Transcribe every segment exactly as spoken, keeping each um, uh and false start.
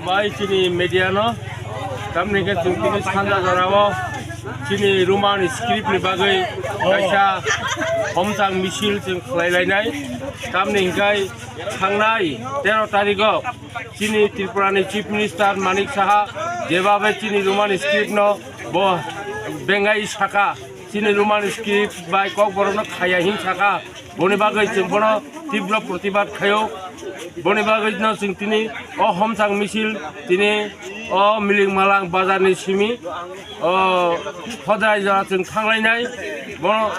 Bai chini media no, tamni khe chwng tini sanja jorao chini Roman script ni bagwi kaisa homchang misil chwng khlai lainai. Tamni hwnkhe thangnai tero tarigo chini Tripura ni Chief Minister Manik Saha jebabe chini Roman script no bo bengai saka, chini Roman script bai kokborok no khaya hin saka, boni bagwi chwng bono tibro protibad khaio. Boni bagwi no chwng tini o homchang misil tini o Miling Malang bazar ni simi o Hodai jora chwng thanglainai. Bono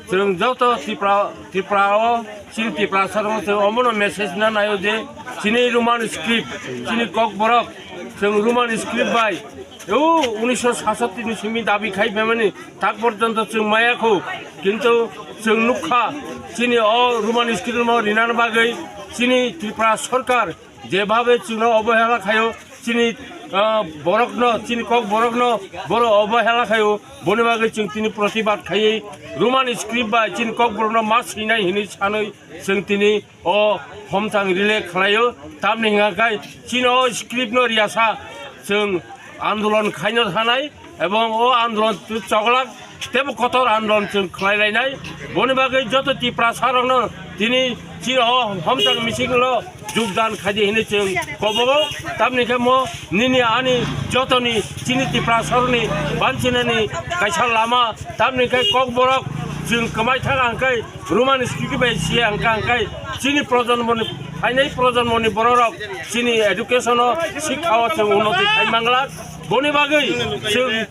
chwng joto Tripura, Tripura o chini Tripura sarong chwng omono message na naio je chini Roman script, chini kokborok chwng Roman script bai o unisho sasatti ni simi dabi khai phaimani tak porjonto chwng maya kho, kintu chwng nukha chini o Roman script no rinani bagwi chini Tripura sarkar jebabe chwngno obohela khaio, chini, ah, borokno, chini kokborokno boro obohela khaio, boni bagwi chwng tini protibad khaiwi Roman script bai chini kokborokno ma swinai hinwi sanwi chwng tini o homchang release khlaio. Tamni hwnka khe chini o script no riyasa chwng andolon khaino thanai, ebong o andolon choglak tebo kotor andolon chwng khlai lainai. Boni bagwi joto Tiprasa rokno tini chini o homchang meeting lo jogdan khaidi hinwi chwng kobogo. Tamni khe mo nini ani jotoni chini Tiprasa rokni banchinani kaisa lama, tamni khe kokborok chwng kwmai thang ang khe Roman script bai siya hwnkha hwnkhe chini projonmoni, phainai projonmoni bororok chini education-o, sikkha-o chwng unnoti khai manglak. Boni bagwi chwng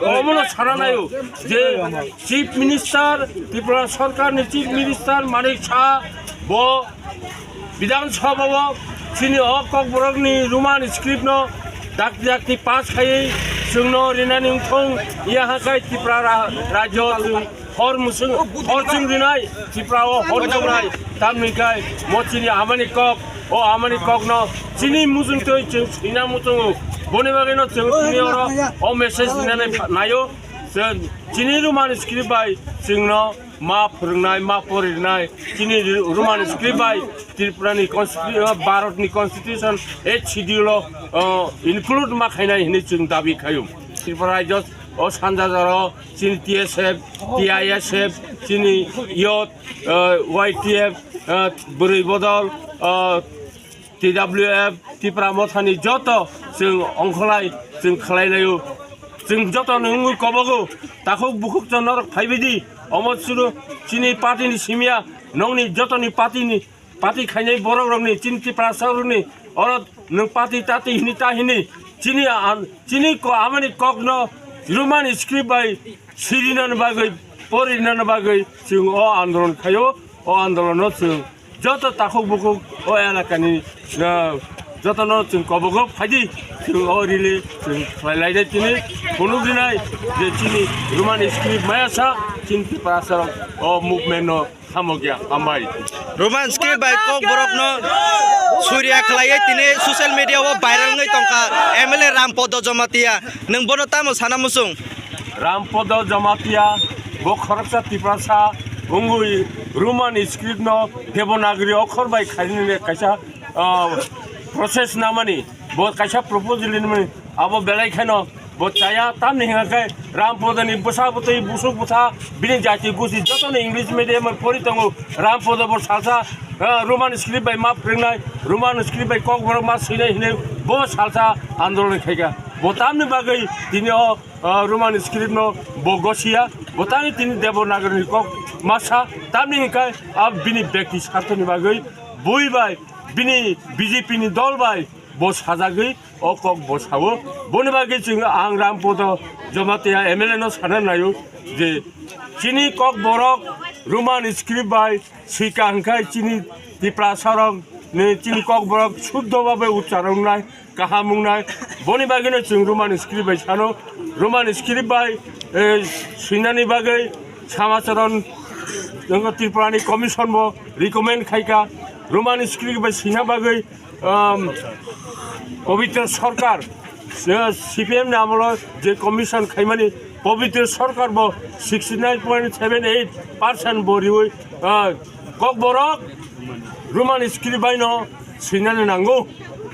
omono sana naio je Chief Minister, Tripura Sarkarni Chief Minister Manik Saha bo Bidhan Sabha-o chini o kokborokni Roman script-no dakti dakti pass khaiwi chwngno rinani wngthong, ya hakai Tripura ra-, rajyo chwng hor musung, hor chwng rinai, Tripura o hor chwngnai, tamni kai mo chini amani kok, o amani kokno chini muchungtwi chwng swina muchungo. Boni bagwino chwng tini oro o message rinani naio. Chwng chini Roman script bai chwngno ma phwrwngnai, ma porinai, chini Roman script bai Tripurani constitu-, Bharatni constitution, eighth schedule-o, o, include ma khainai hinwi chwng dabi khaio. Tripura rajyo o sanja jora chini T S F, T I S F, chini youth, uh, Y T F, uh, Bwrwi Bodol, uh, T W F, Tipra Mothani joto chwng ongkholai, chwng khlai laio. Chwng joto no wngwi kobogo, takhuk bukhuk chwng norok phaibai di. Omo chwng chini party ni simya, nongni jotoni party ni, party khainai borok rokni, chini Tiprasa rokni, oro nwng party tati hini ta hini, chini an-, chini ko amani kokno Roman script bai sirinani bagwi, porinani bagwi chwng o andolon khaio, o andolono chwng joto takhuk bukhuk o elakani, ah, jotono chwng kobogo phaidi, chwng o rally chwng khlai laidai tini phunuk rinai je chini Roman script maya sa chini Tiprasa rok o movement no hamokya hambai. Roman script bai kokborokno suriya khlaiwi tini social media o viral wngwi tongkha M L A Rampodo Jamatia. Nwng bono tamo sana muchung? Rampodo Jamatia bo khoroksa Tiprasa wngwi Roman script no Devanagari okhor bai khainani kaisa, ah, process namani, bo kaisa proposal rinani, abo belai kheno bo chaya, tamni hwnka khe Rampodoni bwsa bwtwi busuk bwsa bini jati gusi jotono English medium pori tongo. Rampodo bo salsa, ah, Roman script bai ma phwrwngnai, Roman script bai kokborok ma swinai hinwi bo salsa andolon khaikha. Bo tamni bagwi tini o, ah, Roman script no bo gosiya, bo tamni tini Devanagari ni kok masa, tamni hwnka a bini bekti sarthoni bagwi bui bai bini B J P ni dol bai bo sajagwi o kok bo sao. Boni bagwi chwng ang Rampodo Jamatia M L A no sana naio je chini kokborok Roman script bai swika hwnkhe chini Tiprasa rok ni chini kokborok suddo babe uchar wngnai, kaham wngnai. Boni bagwino chwng Roman script bai sano, Roman script bai, eh, swinani bagwi Samacharan Tripurani commission bo recommend khaikha Roman script bai swina bagwi, um, Pabitra Sarkar, eh, C P M ni amolo je commission khaimani, Pabitra Sarkar bo sixty nine point seven eight percent bo riwi, ah, kokborok Roman script bai no swinani nango.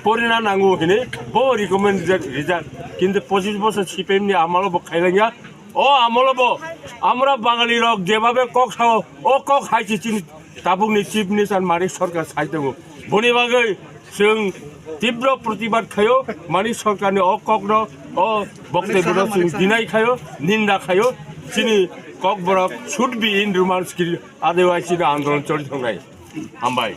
Porina nango hini bo recommend rijak, rijak. Kintu pochis bosor C P M ni amolo bo khailangya. O amolo bo amra Bangali rok jebabe kok sao, o kok hai se chini tabuk ni Chief Minister Manik Sarkar sai tongo. Boni bagwi chwng tibro protibad khayo, Manik Sarkar ni o kok no, o boktobyo no chwng dinai khayo, ninda khayo. Chini Kokborok should be in Roman script, otherwise chini andolon choli thongnai. Hambai.